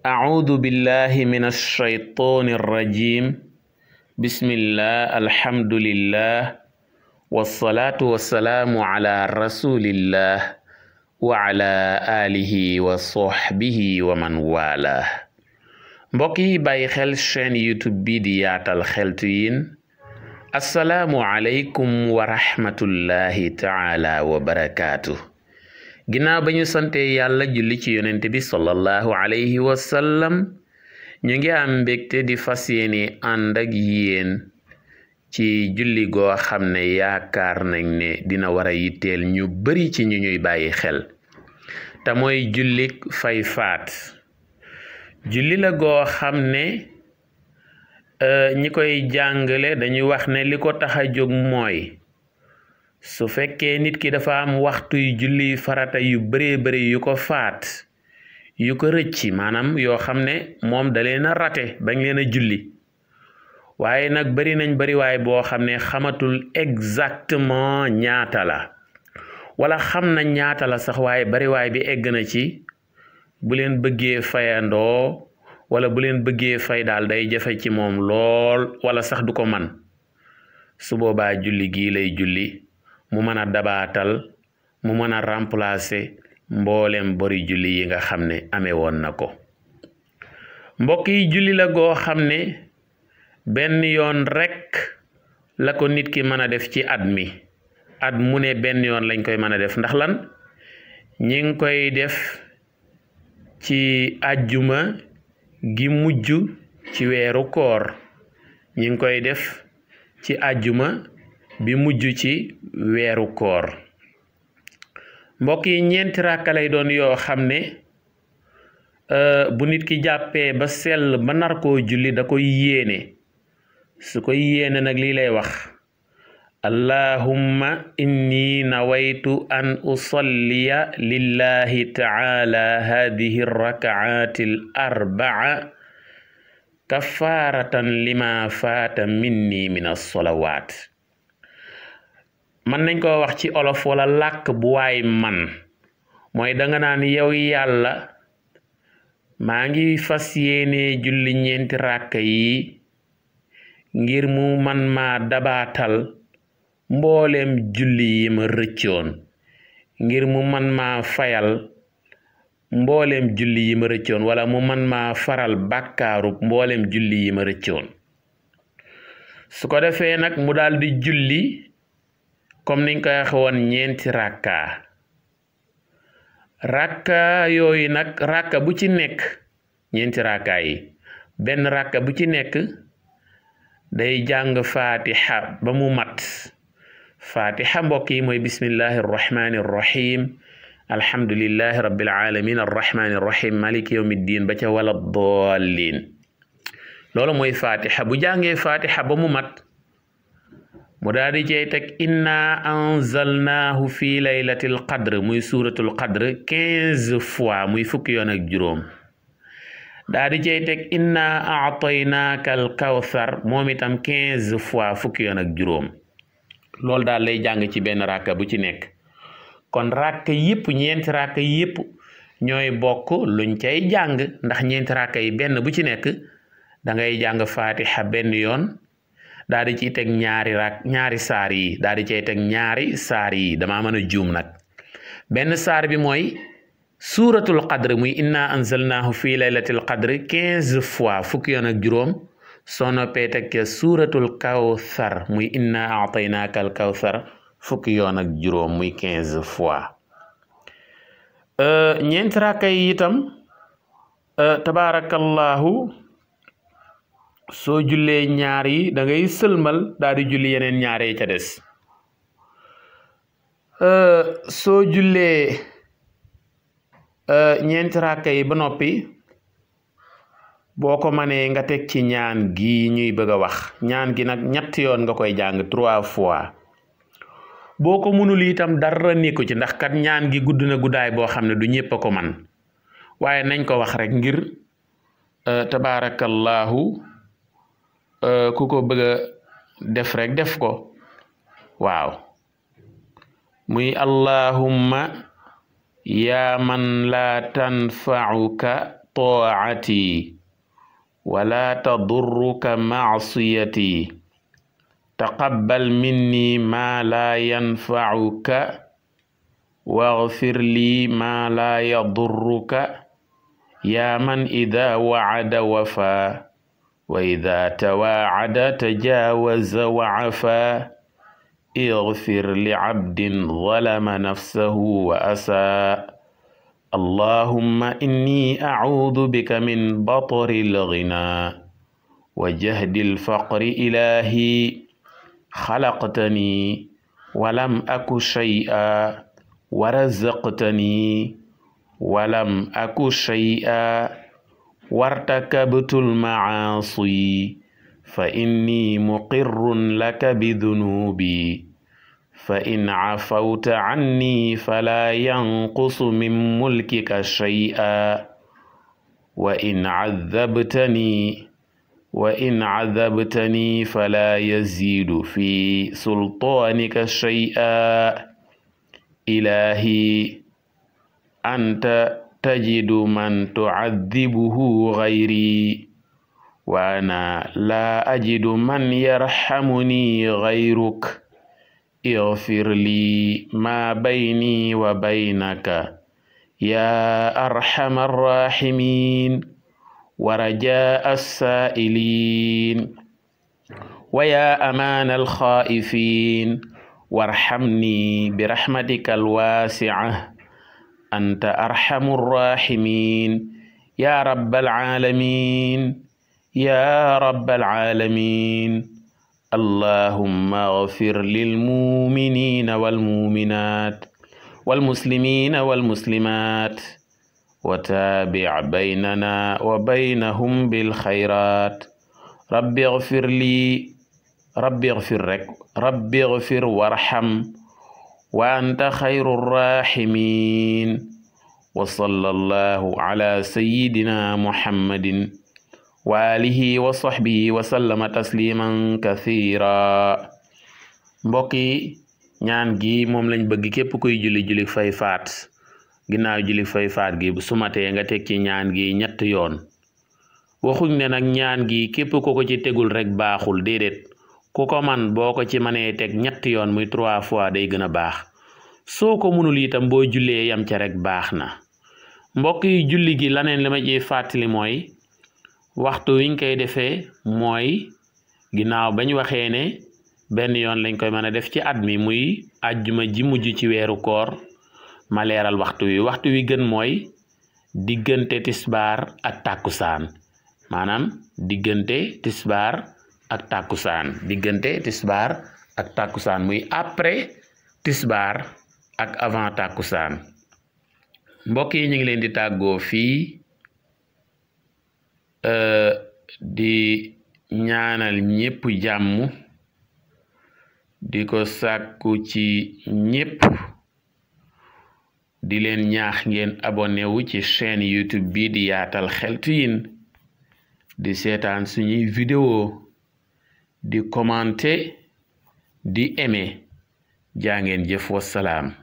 أعوذ بالله من الشيطان الرجيم بسم الله الحمد لله والصلاة والسلام على رسول الله وعلى آله وصحبه ومن والاه mbokk yi bàyyi xel chaîne YouTube bi di yaatal xeltu yin assalaamu aleykum wa rahmatullahi taala wa barakaatu ginnaaw ba ñu sante yàlla julli ci yonent bi sallallahu alayhi wa sallam ñu ngi am mbégte di fas yéene ànd ak yéen ci julli goo xam ne yaakaar nañ ne dina war a yitteel ñu bari ci ñu ñuy bàyyi xel te mooy jullik fay faat julli la goo xam ne ñi koy jàngale dañuy wax ne li ko tax a jóg mooy su fekkee nit ki dafa am waxtuy julli farata yu bëree bëri yu ko faat yu ko rëcci maanaam yoo xam ne moom da leen a rate bañ leen a julli waaye nag bari nañ bari waaye boo xam ne xamatul exactement ñaata la wala xam na ñaata la sax waaye bari waay bi egg na ci bu leen bëggee fayandoo wala bu leen bëggee fay daal day jafe ci moom lool wala sax du ko man su boobaa julli gii lay julli mu mën a dabaatal mu mën a remplacer mboolem bori julli yi nga xam ne amee woon na ko mbokk yi julli la goo xam ne benn yoon rekk la ko nit ki mën a def ci at mi at mu ne benn yoon lañ koy mën a def ndax lan ñi ngi koy def ci àjjuma gi mujj ci weeru koor ñi ngi koy def ci àjjuma bi mujj ci weeru koor mbokk yi ñeenti ràkka lay doon yoo xam ne bu nit ki jàppee ba sell ba nar koo julli da koy yéene su koy yéene nag lii lay wax allahumma inni nawaytu an usalliya lillahi taala hadihi rakaati al arbaa kafaratan lima faata minni min as-salawat man nañ ko wax ci olof wala làkk bu waay man mooy danga naan yow yàlla maa ngi fas yéene julli ñeenti ràkka yi ngir mu man maa dabaatal mbooleem julli yi ma rëccoon ngir mu man maa fayal mbooleem julli yi ma rëccoon wala mu man maa faral bàkkaarub mbooleem julli yi ma rëccoon su ko defee nag mu daal di julli comme niñ ko waxe woon ñeenti ràkka yooyu nag ràkka bu ci nekk ñeenti ràkka yi benn ràkka bu ci nekk day jàng fatiha ba mu mat fatiha mbokk yi mooy bismillahi arrahmani arrahim alhamdulillahi rabbil alamin arrahmani arrahim maliki yawmi ddin ba ca wala dallin loolu mooy fatiha bu jàngee fatiha ba mu mat mu daal di cey teg inna anzalnaahu fi laylatil qadr muy suuratul qadr 15 fois muy fukki yoon ak juróom daal di cey teg inna aataynaaka al kawsar moom itam 15 fois fukki yoon ak juróom loolu daal lay jàng ci benn ràkka bu ci nekk kon ràkka yëpp ñeenti ràkka yëpp ñooy bokk luñ cay jàng ndax ñeenti ràkka yi benn bu ci nekk da ngay jàng fatiha benn yoon daal di ciy teg ñaari saar yi daal di cay teg ñaari saar yi damaa mën a juum nag benn saar bi mooy suuratul qadr muy inna anzalnaahu fi laylatil qadr 15 fois fukki yoon ak juróom soo noppee teg ke suuratul kawsar muy inna aataynaaka al kawsar fukki yoon ak juróom muy 15 fois ñeenti ràkka yi itam tabaarakallahu soo jullee ñaar yi da ngay sëlmal daal di julli yeneen ñaar yi ca des soo jullee ñeenti ràkka yi ba noppi boo ko manee nga teg ci ñaan gi ñuy bëgg a wax ñaan gi nag ñetti yoon nga koy jàng 3 fois boo ko mënul itam dara nekku ci ndax kat ñaan gi gudd na guddaay boo xam ne du ñépp a ko man waaye nañ ko wax rek ngir tabaarakallahu ku ko bëgg a def rek def ko waaw muy allahumma yaa man laa tanfauka taacati wala tadurruka macsiyati taqabbal minni ma la yanfacuka waghfir li ma la yadurruka ya man ida wacada wafa wa ida tawaacada tajaawaza wa cafa ighfir li cabdin zalama nafsahu wa asaa allahumma inni acuudu bika min batri lghina wa jahdi lfaqri ilahi xalaqtani walam aku shay'a wa razaqtani walam aku shay'a wartakabtu lmacaasi fa inni muqirrun laka bidunubi fa in cafawta canni fala yanqusu min mulkika shay'a wa in cadabtani fala yaziidu fi sultaanika shay'a ilahi anta tajidu man tucadibuhu gayri wa ana la ajidu man yarhamuni gayruk ighfir li ma bayni wa baynaka ya arhamar rahimin wa rajaa as-saa'iliin wa ya amaana al-xaa'ifiin warhamni birahmatika al-waasi'a anta arhamur rahimin ya rabbal aalamiin ya rabbal aalamiin allahumma ighfir lil mu'miniina wal mu'minaat wal muslimiina wal muslimaat wa taabi' baynana wa baynahum bil xayraat rabbi ighfir lii rabbi ighfir warham wa anta xayrur raahimiin wa sallallahu ala sayyidina muhammadin wa alihi wa sahbihi wa sallama tasliman kathira. mbokk yi ñaan gi moom lañ bëgg képp kuy julli fay faat ginnaaw julli fay faat gi bu sumatee nga teg ci ñaan gi 3 yoon. waxuñ ne nag ñaan gi képp ko ci tegul rek baaxul, déedéet, ku ko man boo ko ci mënee teg 3 yoon muy 3 fois day gën a baax. soo ko mënul itam boo jullee yam ca rek baax na. mbokk yi julli gi laneen li ma ciy fàttali mooy waxtu wiñ koy defee mooy ginnaaw bañ waxee ne benn yoon lañ koy mën a def ci at mi muy àjjuma ji mujj ci weeru koor. ma leeral waxtu wi gën mooy diggante tisbaar ak tàkkusaan, maanaam diggante tisbaar ak tàkkusaan muy après tisbaar ak avant tàkkusaan. mbokk yi ñu ngi leen di tàggoo fii di ñaanal ñépp jàmm, di ko sàkku ci ñépp, di leen ñaax ngeen abonné wu ci chaîne YouTube bi di Yaatal Xeltu Yin, di seetaan suñuy vidéo, di commenter, di aimer. jaa ngeen jëf, wassalaam.